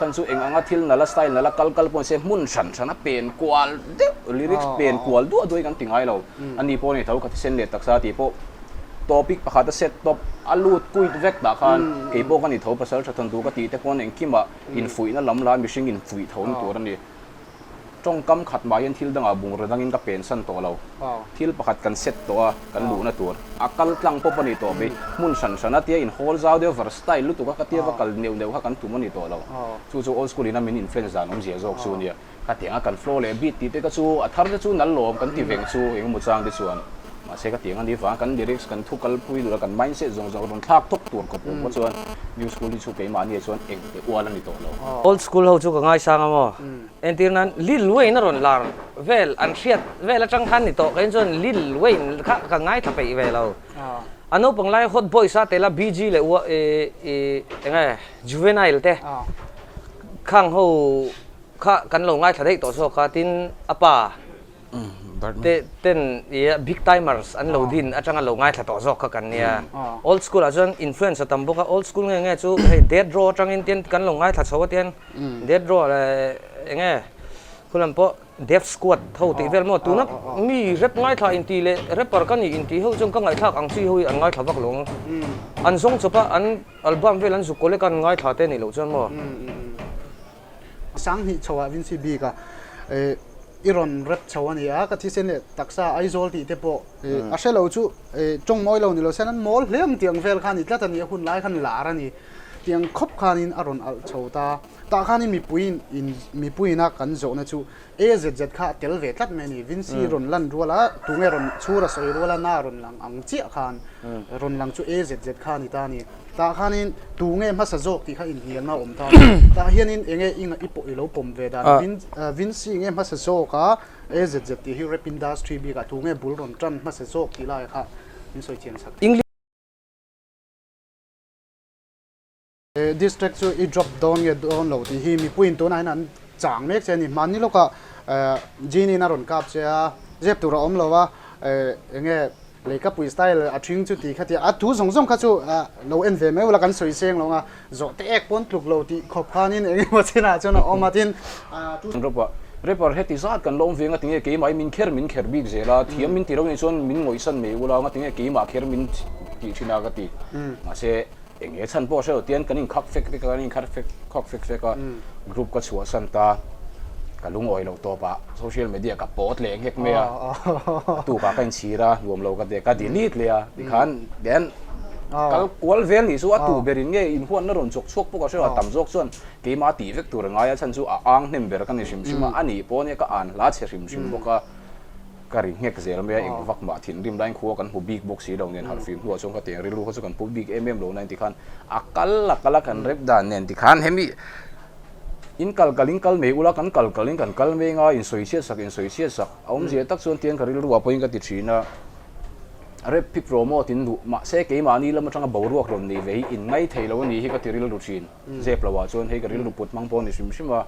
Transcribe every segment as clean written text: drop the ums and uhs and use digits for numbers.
Chhan chu eng anga thil nala style nala kal kal pawh nise hmun hran hran a pen kual deuh lyrics pen kual duah duah hi kan ti ngai lo. A ni pawh a ni tho ka thisen leh taksa tih pawh topic pakhat a set tawp a lut kuit vek tah khan kei pawh ka ni tho pasal tha thawn tur ka tih te pawn engkimah infuihna lam lai mihring infuih tho na tur a ni. Tawngkam khat mah hian thil dangah bungraw dangin ka pensan tawh lo. Thil pakhat kan set tawh a, kan luhna tur a kal tlang pawp a ni tawh mai. Hmun hran hran a tia in hawl zau deuh versatile lutuk a ka tia va kal neuh neuh kha kan tum a ni tawh lo. Chu chu old school ina min influence dan awmzia zawk chu a nia. Khatiang a kan flow leh beat tih te kha chu a thar te chu nal lawm kan ti veng chu engemaw chang te chuan. Mahse ka tiang a ni vang kan lyrics kan thu kalpui dur a kan mindset zawng zawng rawn thlak thawk tur khawp awm kha chuan new school hi chu keimahni ah chuan eng teh ual a ni tawh lo. Old school ho chu ka ngaisang a maw? Entir nan Lil Wayne a rawn lar vel an hriat vel atang khan ni tawh keiin chuan Lil Wayne kha ka ngaithla peih ve lo. A naupang lai Hot Boys a tel a BG leh ua ih eng nge Juvenile te khang ho kha kan lo ngaithla daih tawh zawk a tin a pa te ten ih big timers an lo din atanga lo ngaithla tawh zawk kha kan nia. Old school ah chuan influence a tam bawk a, old school nge nge chu hei death row atangin tin kan lo ngaithla chho a tian death row leh eng nge khulam pawh death squad ho tih vel maw tuna mi rap ngaithla inti leh rapper ka nih inti ho chuan ka ngaihthlak ang chi ho hi an ngaithla vak lo ang. An zawng chawp a an album vel an zuk collect a an ngaithla te nih loh chuan maw. Sanghnih chho ah Vincy bik a i rawn rep chho a ni a, ka thisen leh taksa Aizawl tih te pawh a hre lo chu tawng mawi lo ni lo se an mawl hle ang tiang vel kha a ni tlat a ni, a hun lai khan lar a ni tiang khawp khanin a rawn alh chho ta. Tah khanin mipui in mipui ina kan zawhna chu AZZ kha a tel ve tlat mai a ni, Vincy rawn lan rual a, tunge rawn chhur a sawi rual a na rawn lang ang chiah khan rawn lang chu AZZ kha a ni ta a ni. Tah khanin tunge hmasa zawk tih kha inhnialna a awm ta a, tah hianin enge i i pawh i lo pawm ve dan Vincy nge hmasa zawk a AZZ tih hi rap industry bikah tunge bul rawn tan hmasa zawk tih lai kha min sawi chian chak. District chu i drop dawn nge dawn lo tih hi mipuiin tunah hian an chang mek che a ni. Hmanni lawkah Genie in a rawn kap che a, zep tur a awm lo a, enge leikapui style a thing chu ti kha tia a thu zawng zawng kha chu lo en ve mai ula kan sawi seng lo ang a, zawh te ek pawn tluk lo tih khawp khanin eng emaw chinah chuan a awm a tin Rapper rapper heti zat kan la awm ve nga tinge keimah hi min kher min kher bik zel a, thiam min ti lo nih chuan min ngawihsan mai ula nga tinge keimah kher min tih thin a ka ti. Mahse Eng nge chhan pawh hrelo tian kan inkhak fek fek a, kan inkhar fek khak fek fek a, group ka chhuahsan ta, ka lungawi loh tawp ah social media ka pawt leh nghek mai a, a tukah ka inchhir a, nuam lo ka ti a, ka delete leh a, tikhan then kal kual vel nih chu a tu ber in nge inhuatna rawn chawk chhuak pawh ka hrelo a, tam zawk chuan keimah tih vek tur a ngai a, chhan chu a ang hnem ber ka ni hrim hrim a, a nih pawh nia ka an hla chhe hrim hrim bawk a. Ka ri nghek zel mai a, eng vak mah thinrim laiin khua kan hmu bik bawk si lo nen harh fim hnuah chuan ka tiang rilru kha chu kan pu bik em em lo nain tikhan a kal a kal a kan rep dan nen tikhan hemi in kal kal in kal mai ula kan kal kal in kan kal mai anga in sawi chhiat sak in sawi chhiat sak a awmzia tak chuan tiang ka rilru ah pawhin ka ti thin a rep hi promote in duh mahse keimahni lam atanga boruak rawn nei ve hi in ngai thei lo a ni hi ka ti rilru thin zep lo ah chuan hei ka rilru put hmang pawh a ni hrim hrim a.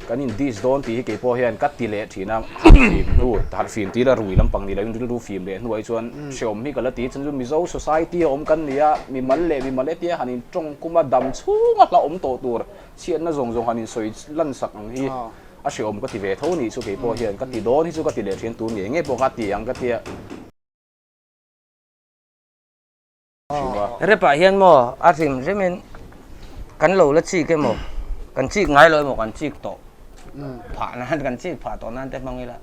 Kan in dish dawn tih hi kei pawh hian ka ti leh thin a, harh fim hnu, harh fim tih ila rui lampang ni loin rilru fim leh hnuah hi chuan hreawm hi ka la ti. Chuan chu Mizo society a awm kan ni a, mimal leh mimal hetia han in tawng kum a dam chhunga hla awm tawh tur chhiatna zawng zawng han in sawi lan sak ang hi a hreawm ka ti ve tho nih chu kei pawh hian ka ti dawn hi chu ka ti leh thin tur ngei ngei pawh kha a ti ang ka tia. Rep ah hian maw a hrim hrim in kan lo la chik emaw kan chik ngai lo emaw kan chik tawh phah nan kan chik phah tawh nan te hmang ila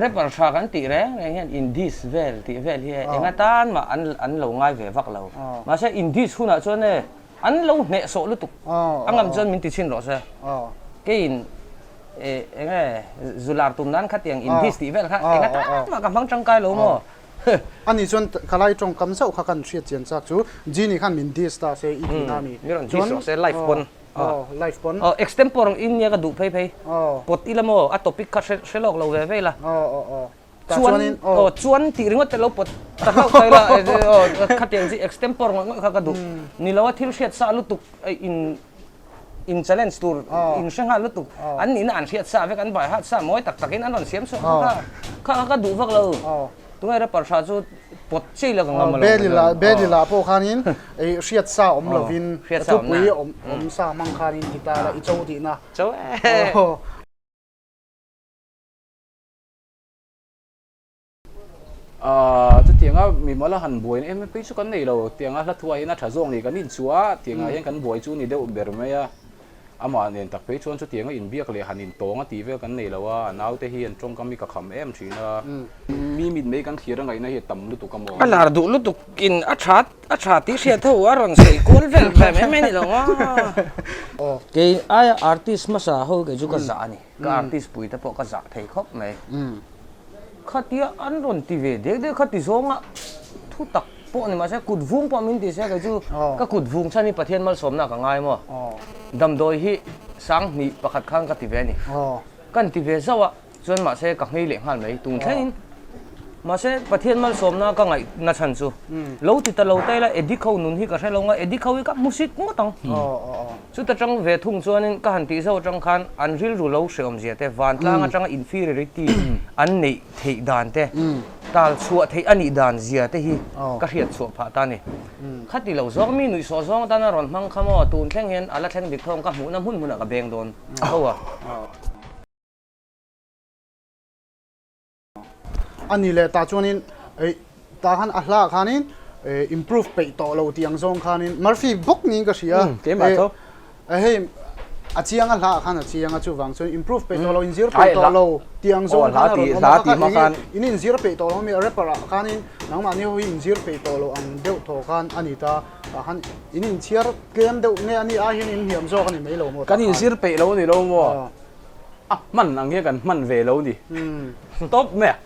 rapper tha kan tih reng reng hian in diss vel tih vel hi eng atan mah an an lo ngai ve vak lo mahse in diss hunah chuan e an lo hnehsawh lutuk a ngam chuan min ti chhin rawh se keiin eng nge zular tum nan khatiang in diss tih vel kha eng atan mah ka hmang tangkai lo maw. Ani chuan ka lai tawngkam zauh kha kan hriat chian chak chu Genie khan min diss ta se i ti na mi. Min rawn diss rawh se live pawn. Aw live pawn. Aw extempore ang in nia ka duh phei phei. Pawt ila maw a topic kha hre hre lawk lo ve ve ila. Aw aw aw. Chuan aw chuan tih ringawt te lo pawt ta hlauh ta ila aw khatiang chi extempore ngawih ngawih kha ka duh. Ni lo a thil hriat sa lutuk in in challenge tur in hre nghal lutuk an nihna an hriat sa vek an bai hat sa mawi tak takin an rawn siam chhuah kha kha kha ka duh vak lo tunge rapper tha chu Pawt chi la ka ngam alawm. Bedil ah bedil ah pawh khanin ei hriat sa awm lovin thupui awm awm sa hmang khanin ti ta la i cho tihna. Cho e. Ahh chutianga mimal a han buai em em phei chu kan nei lo tianga hla thuah hian a tha zawk ni kan inchhuah a tiangah hian kan buai chu ni deuh ber mai a. Amah nen tak phei chuan chutianga inbiak leh han intawng a tih vel kan nei lo a, a naute hi an tawngkam hi ka kham em thin a. Mi mit mai kan thlir a ngaihna hi a tam lutuk a maw? A lar duh lutuk in a tha a tha tih hriat ho a rawn sawi kual vel ve mai mai ni lo a. Kei aia artist hmasa ho kei chu ka zah a ni, ka artist pui te pawh ka zah thei khawp mai. Khatia an rawn ti ve dek dek kha ti zawnga thu tak pawh ni mahse kut vung pawh min ti se kei chu ka kut vung chhan hi Pathian malsawmna ka ngai maw? Damdawi hi sanghnih pakhat khan ka ti ve a ni. Kan ti ve zauh a chuan mahse ka nghei leh nghal mai tun thlengin. Mahse Pathian malsawmna ka ngaih na chhan chu lo ti ta lo ta ila Eddie Kho nun hi ka hre lo nga Eddie Kho hi ka hmusit ngawt ang. Chuta tang ve thung chuanin ka han tih zauh atang khan an rilru lo hrehawmzia te, vantlang atanga inferiority an neih theih dan te, tal chhuah theih a nih dan zia te hi ka hriat chhuah phah ta a ni. Khati lo zawng mi nuihsawh zawng atana rawn hmang kha maw tun thleng hian a la thleng dik thawng ka hmuhna hmun hmunah ka beng dawn tho a. A ni leh tah chuanin eih tah khan a hla ah khanin eh improve peih tawh lo tih ang zawng khanin Murphy bawk niin ka hria Keimah tho. Eh hei a chiang a hla ah khan a chiang a chuvang chuan improve peih tawh lo inzir peih tawh lo tih ang zawng khan a rawn awm a kha kha eng in inzir peih tawh lo ami a rapper ah khanin nangmahni ho hi inzir peih tawh lo ang deuh thaw khan a ni ta tah khan in inchhiar tlem deuh nge a ni ai hian in hniam zawk a ni mai lo maw tah Kan inzir peih lo a ni lo maw? A hman ang hian kan hman ve lo ni. Tawp mai a.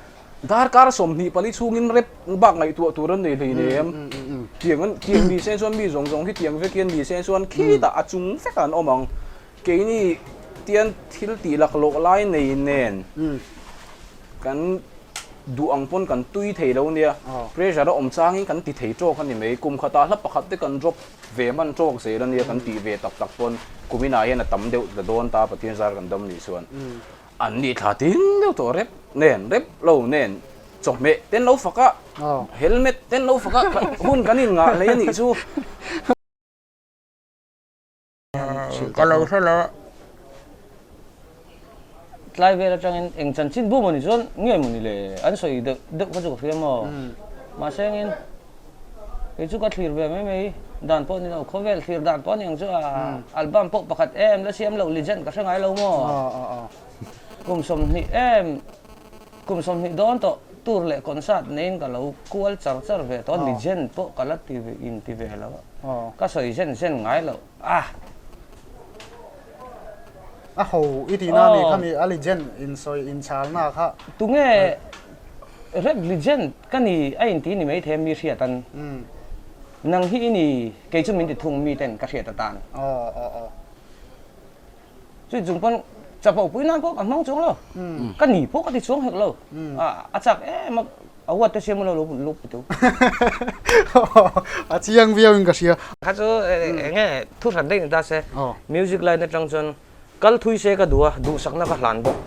Darkar 24 chhungin rep bak ngaihtuah tur an nei hleinem. Tiang an tiang ni se chuan mi zawng zawng hi tiang vek hian ni se chuan khitah a chung vekah an awm ang. Keini tian thil tih laklawh lai nei nen kan duh ang pawn kan tui thei lo nia. Pressure a awm changin kan ti thei tawk a ni mai. Kum khatah hla pakhat te kan drop. Ve hman tawk zel a nia kan tih ve tak tak pawn kum inah hian a tam deuh ta dawn ta Pathian zar kan dam nih chuan an nih thla tin deuh tawh rep nen rep lo nen chawhmeh ten lo fak a helmet ten lo fak a hun kan in ngah hlei a nih chu. Ka lo hre lo a. Tlai vel atangin eng chanchin bu maw ni chuan nge maw ni le an sawi deuh deuh kha chu ka hria maw. Mahse engin kei chu ka thlir ve mai mai dan pawh ni lo khawvel thlir dan pawh a ni ang chu a album pawh pakhat em la siam loh legend ka hre ngai lo maw. Kum 20 em kum 20 dawn tawh tour leh concert neiin ka lo kual char char ve tawh a legend pawh ka la ti in ti ve lo a ka sawi zen zen ngai loh. A A ho i tihna a ni kha mi a legend in sawi in chhalna kha. Tunge rap legend ka ni a inti ni maithei a mi hriat an. Nang hi i ni kei chu min ti thung mi ten ka hriat atan. Chui chung pawn chapo pui nan pawh ka hmang chuang lo. Ka ni pawh ka ti chuang hek lo. A chak em a a huat te siam lo lo pu tu. A chiang viau in ka hria. Kha chu eng nge thu hran daih ni ta se. Music line atang chuan kal thui se ka duh a, duhsakna ka hlan bawk.